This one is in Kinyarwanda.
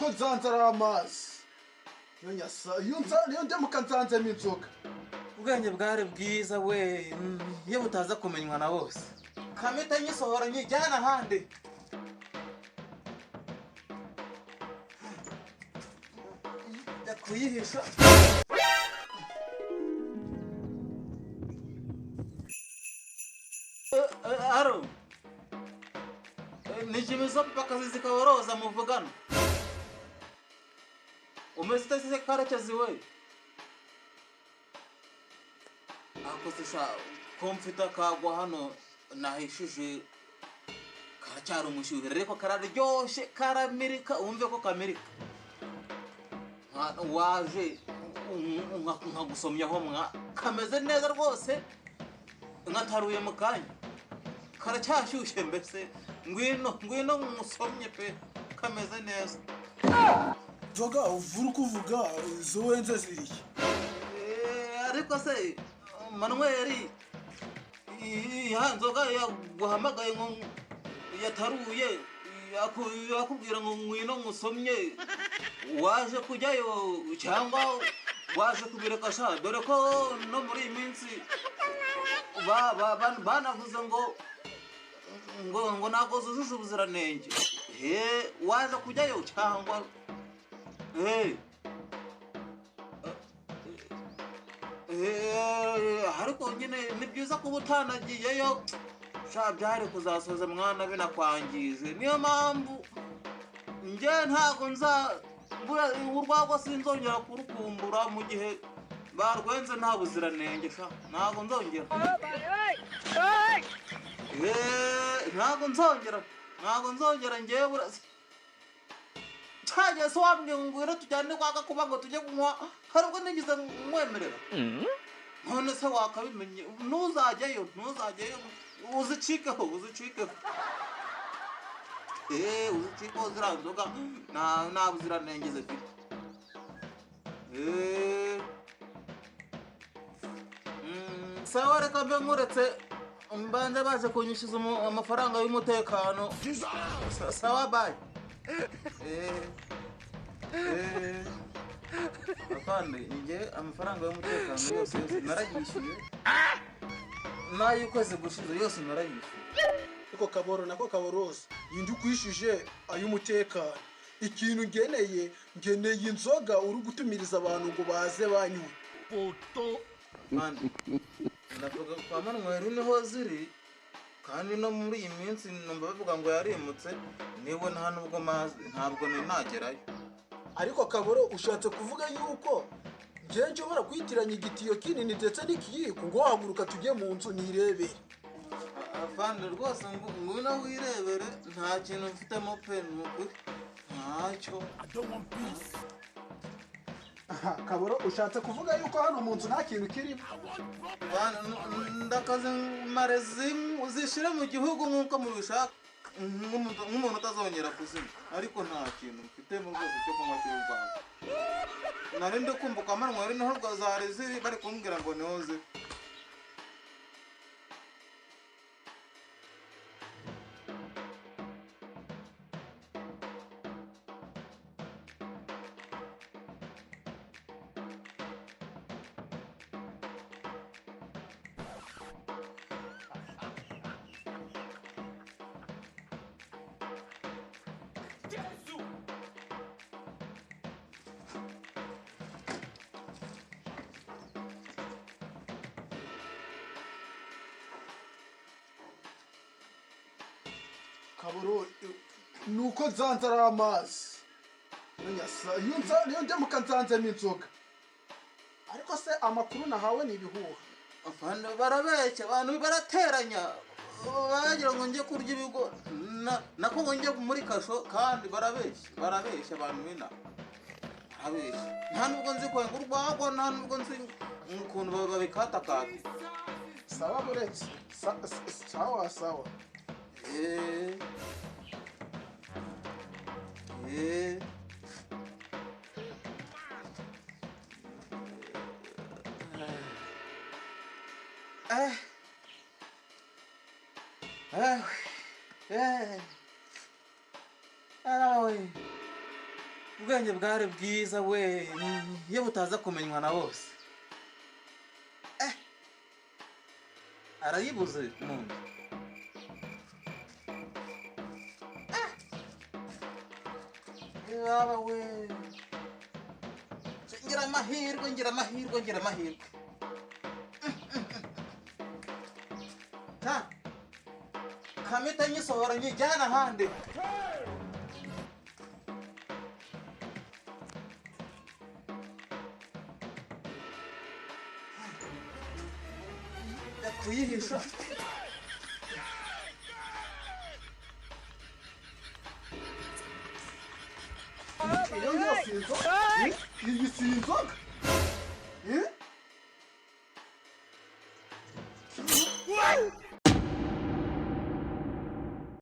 Nuko nsanze ari amazi. Iyo nyasa, iyo ndemuka nsanzemo inzoga. Ubwenge bwari bwiza we, iyo butaza kumenywa na bose. Kamita nyisohora nyijyana ahandi. Njya kuyihisha. Aro. Ni Jimizo paka zikaboroza muvugana. Umeze ute se Karekezi we? Akoze sha ko mfite akagwa hano nahishije karacyari umushyuhe ariko kararyoshye karamirika wumve ko kamirika. Waje nkagusomyaho mwa kameze neza rwose nkataruye mu kanya karacyashyushye mbese ngwino ngwino musomye pe kameze neza. Nzoga uvura uko uvuga izo wenze ziriye. Ariko se Manuel ya nzoga yaguhamagaye ngo yataruye yakubwira ngo ngwino musomye waje kujyayo cyangwa waje kubireka sha dore ko no muri iyi minsi banavuze ngo ngo ngo ntabwo zujuje ubuziranenge. He waje kujyayo cyangwa ariko nyine ni byiza kuba utanagiyeyo sha byari kuzasoza mwana binakwangije niyo mpamvu njye ntabwo nza urwagwa sinzongera kurukumbura mu gihe barwenze nta buziranenge sha ntabwo nzongera. Ntabwo nzongera ntabwo nzongera njyewe cyagiye se wambwiye ngo ngwino tujyane kwa Gakuba ngo tujye kunywa hari ubwo nigeze nkwemerera none se wakabimenye ntuzajyayo ntuzajyayo uzicikeho uzicikeho uzicikeho ziriya nzoga nta buziranenge zifite. Sawa reka mbe nkuretse mbanze baje kunyishyuza amafaranga y'umutekano. Sawa bye. Afande njye amafaranga y'umutekano yose yose narayishyuye n'ay'ukwezi gushize yose narayishyuye. Ariko kaboro nako kaboroza yindi ukwishije ay'umutekano. Ikintu ngeneye ngeneye inzoga uri gutumiriza abantu ngo baze banywe. Afande ndavuga kwa Manuel niho ziri kandi no muri iyi minsi numva bavuga ngo yarimutse niwe nta nubwo mazi ntabwo nagerayo. Ariko kaboro ushatse kuvuga yuko njye nshobora kwitiranya igitiyo kinini ndetse n'ikiyiko ngo wahaguruka tujye mu nzu nirebere. Afande rwose ngwino wirebere nta kintu mfitemo pe ni ukuri ntacyo. Kaboro ushatse kuvuga yuko hano mu nzu nta kintu kirimo. Ndakaze mare zishire mu gihugu nk'uko mubishaka nk'umuntu utazongera kuzima ariko nta kintu mfitemo rwose cyo kunywa cy'urwagwa. Nari ndi kumva kwa Manuel niho zari ziri bari kumbwira ngo niho ziri. Kaboro nuko nsanze ari amazi. Iyo ndemuka nsanzemo inzoga. Ariko se amakuru nahawe ni ibihuha. Afande barabeshya abantu barateranya bagira ngo njye kurya ibigo nako ngo njye muri kasho kandi barabeshya barabeshya abantu bina barabeshya nta nubwo nzi kwenga urwagwa nta nubwo nzi ukuntu babikatakata. Sawa buretse sawa sawa. Ubwenge bwari bwiza we, iyo butaza kumenywa na bose. Eh, arayibuze mu nzu. Eh, yaba we, ngira amahirwe, ngira amahirwe, ngira amahirwe. Ta kamita nyisohora nyijyana ahandi. Kuyihisha. Iyo yose inzoga, iyi si inzoga.